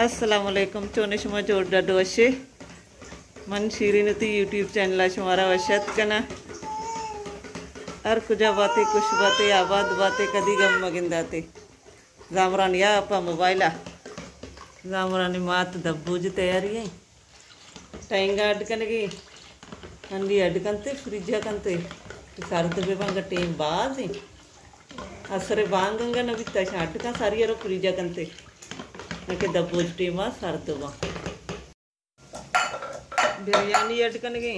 السلام علیکم، چونے شما؟ جوڑ ڈڈ وشے؟ من شیرین وتی یوٹیوب چینل ءَ شمارا وش اتک کناں۔ ہر کجا باتے، خوش باتے، آباد باتے، کدی گم مگنداتے۔ زامرانی ءَ پہ موبائل ءَ۔ زامرانی مات دبوج تیاری ایں۔ ٹینگا اڈ کنگی، ہنڈی اڈ کنتے، فریجا کنتے، کہ سرد بہ بانگا ٹیم باز ایں۔ اسرے بانگ انگا نہ بیتا، شاں اڈ کن ساری رو فریجا کنتے، نہ کہ دبوج ٹیما سرد باں۔ بریانی اڈ کنگی،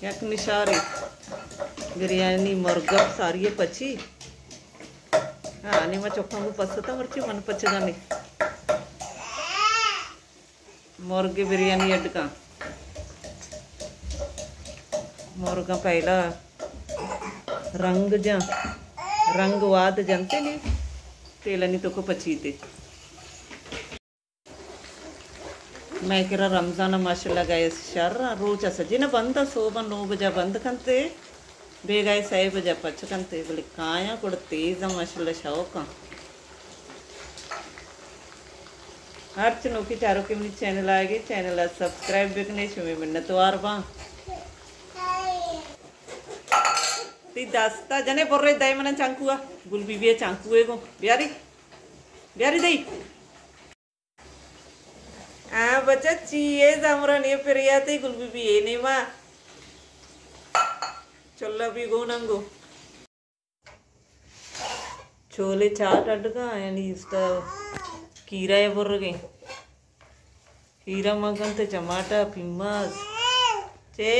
یک نشارے بریانی مرگا ساری پچی۔ ہاں، نیما چکاں کو پستا مرچی من پچگانی۔ مرگ بریانی اڈ کن۔ مرگاں پہلا رنگ جن، رنگ واد جنتے نی، تیلانی توکو پچیتے۔ مئے کرا رمضان ماشاءاللہ گیس شر، روچ سجی نہ بند، صوبہ نو بجہ بند کنتے۔ بیگاہ سئے بجہ پچ کنتے، بلے کایاں گڑا تیز اں، ماشاءاللہ شوق اں۔ ہرچ نوکی چاروکے منی چینل آئیگے، چینل ءَ سبسکرائب بکنے، شمے منتوار باں۔ تی دستا جنے برے دئے منا چانکوا، گل بی بی چانکوے گو، بیاری، بیاری دئی۔ آ بچہ چی اے زامرانی پریاتے گل بی بی اے نیما۔ چلا بی گو ننگو۔ چولے چاٹ اڈگا، یعنی اس کا کیرا ہے برگے۔ کیرا مگن تے چماٹا، پیماز۔ چے؟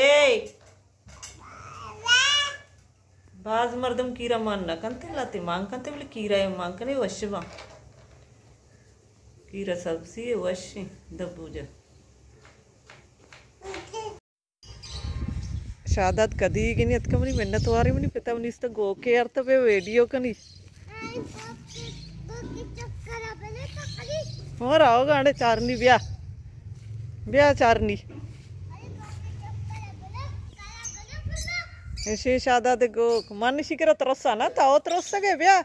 باز مردم کیرا مان نہ کنتے، لاتے مان کنتے، بلے کیرا مان کنے وش باں۔ کیرا سبزی وش دبوجا۔ شاداد کدی گنی اتکا منی منت واری، منی پتا منی است گوکے ارتا بے ویڈیو کنی۔ ہو راو گانڈے چارنی بیا۔ بیا چارنی۔ ایشی شاداد گوک۔ من ایشی کرا ترسا نا، تاو ترسگے بیا۔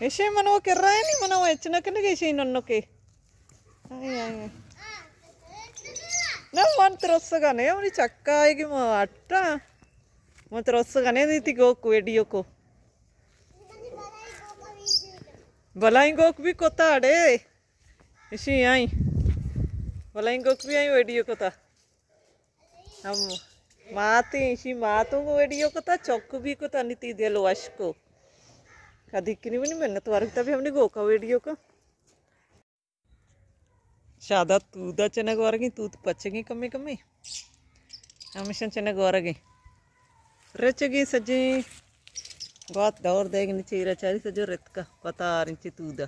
ایشی منو کرا نی، منو اچ نہ کنگے ایشی ننو کے۔ آئے، آئے، آئے۔ نہ من ترسگا نے، منی چکا آئے گی ما اٹا۔ من ترسگا نے دیتی گوک ویڈیو کو۔ بلائیں گوک بھی کوتا اڑے۔ ایشی آئیں۔ بلائیں گوک بھی آئیں ویڈیو کوتا۔ ہم ماتے ایشی ماتوں کو ویڈیو کوتا، چک بھی کوتا، نی تی دل وش کو۔ کدی کنی منی منت وارتا بھی ہمنی گوکا ویڈیو کو۔ شاداد تودا چنگ ورگیں، تود پچگیں کمے کمے۔ ہمیشاں چنگ ورگیں۔ رچگیں سجیں گوات دور دیگ نی چیرا چاری سجو رتکا پتا آرنچی تودا۔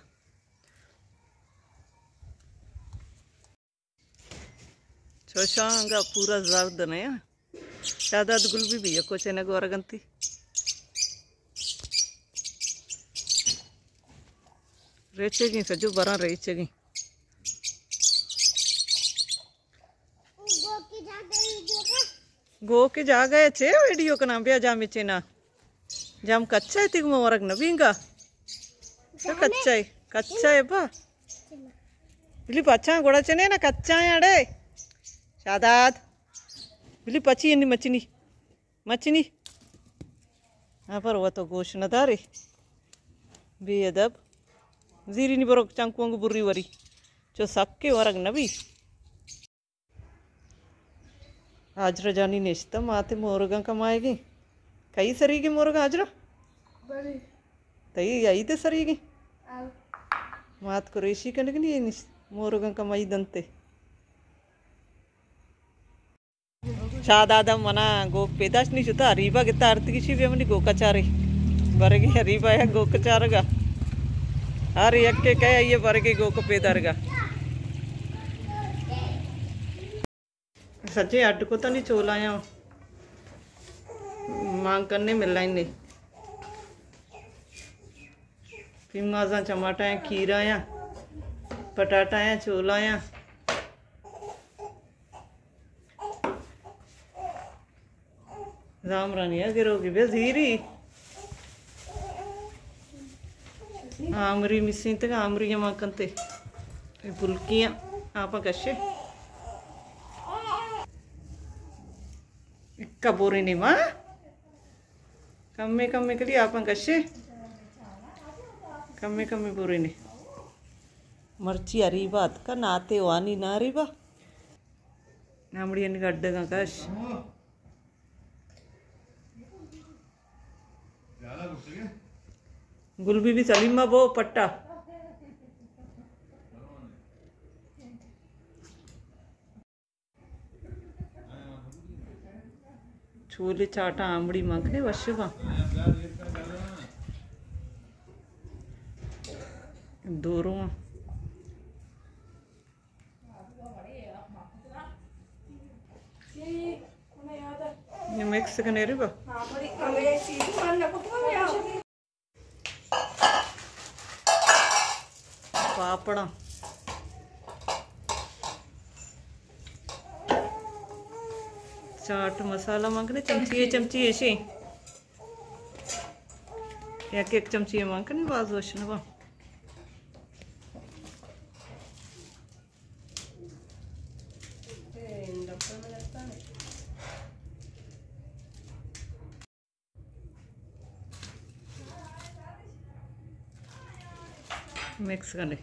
چوشاں انگا پورا زرد نہ۔ شاداد گل بی بی یکو چنگ ورگنتی۔ ریچگیں سجو براں ریچگیں۔ گوکے جاگہ ءَ چے ویڈیو کناں؟ بیا جامے چینا۔ جام کچا ہے، تیگ ما ورگ نہ بینگا۔ تو کچا ہے، کچا ہے با۔ بلی پچاں گڑا چنے نا کچا ہے اڑے۔ شاداد۔ بلی پچی انی مچنی۔ مچنی۔ ہاں پر وہ تو گوش نہ دارے۔ بے ادب۔ زیری نی برو چنکو انگو بری وری۔ چو سکے ورگ نہ بی۔ ہاجرہ جانی نشتہ، ماتے مورگاں کمائیگیں۔ کئی سریگیں مورگاں ہاجرہ؟ بلے۔ تئی عید سریگیں؟ آؤ۔ مات قریشی کنگنی نش-، مورگاں کمائی دنتے۔ شاداد ءَ منا گوک پیداش نی شتا، اریبا گتا ارتگی شی بیا منی گوکا چارے۔ برگی اریبا یا گوک چارگا۔ ہر یک کے کہے آئیے برگی گوک پیدارگا۔ سچے اڈ کتنی چولایاں۔ مان کنے ملائنے۔ پیمازاں، چماٹایاں، کھیرایاں، پٹاٹایاں، چولایاں۔ زامرانی ءَ گروگی بے زیری۔ آمری مسینتگ، آمری ہما کنتے۔ اے پلکیاں آپاں کشے۔ اکا بورینے ما۔ کمے کمے کلی آپاں کشے۔ کمے کمے بورینے۔ مرچی اریبا اتکا ناتے وانی نہ اریبا۔ آمڑی انی گڈگاں کش۔ گل بی بی سلیمہ بو پٹا۔ چھولے چاٹاں آمڑی مان کنے وش باں۔ دورواں۔ یہ مکس کنے ری با۔ پاپڑاں۔ چاٹ مسالہ مان کنے چمچی، چمچی ایشی۔ یک یک چمچی مان کنے باز وش نہ با۔ مکس کنے۔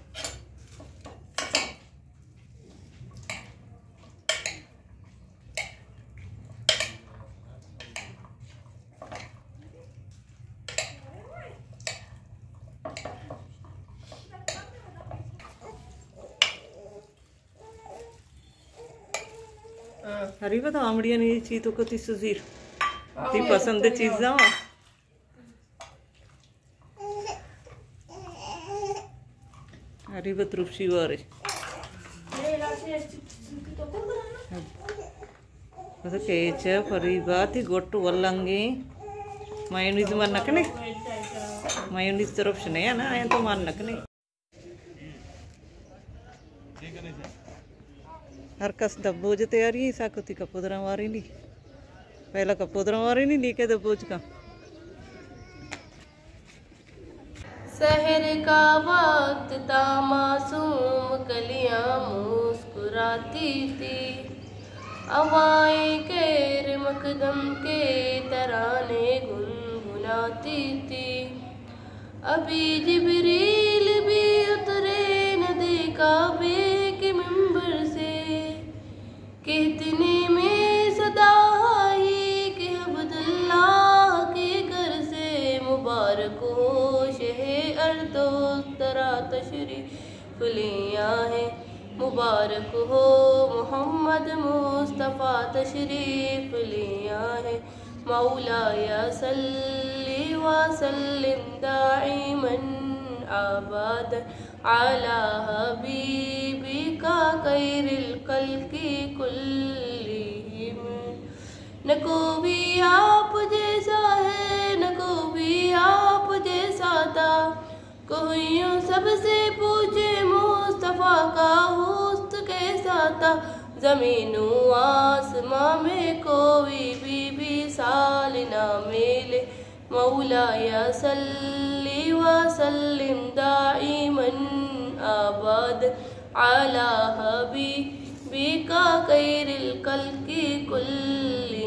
ہری بتا آمڑیانی چی تو کتی سزیر۔ تی پسند چیزاں۔ ہری بت روپشی وارے۔ بس کیچپ، ہری باتی گٹ ولنگیں۔ مایونیز مان نکنے۔ مایونیز طرف شنے نا، آیا تو مان نکنے۔ ہر کس دبوج تیاری سا کتی کپودراں وارینی۔ پہلا کپودراں وارینی، نیکے دبوج کا۔ سحر کا وقت تھا، معصوم کلیاں مسکراتی تھی، ہوائیں خیر مقدم کے ترانے گنگناتی تھی۔ ابھی جبریل بھی اترے نہ دے کعبے کے ممبر سے، کہ اتنے میں صدا آئی کہ عبداللہ کے گھر سے، مبارک ہو شہ اردوس ترا تشریف لے آئے، مبارک ہو محمد مصطفیٰ تشریف لے آئے۔ مولاي صل وسلم دائما أبدا على حبيبك خير الخلق كلهم۔ نہ کوئی آپ جیسا ہے، نہ کوئی آپ جیسا تھا، کوئی یوں سب سے پوچھے مصطفیٰ کا حسن کیسا تھا، زمین و آسماں میں کوئی بھی مثال نہ ملے۔ مولاي صل وسلم دائما أبدا على حبيبك خير الخلق كلهم۔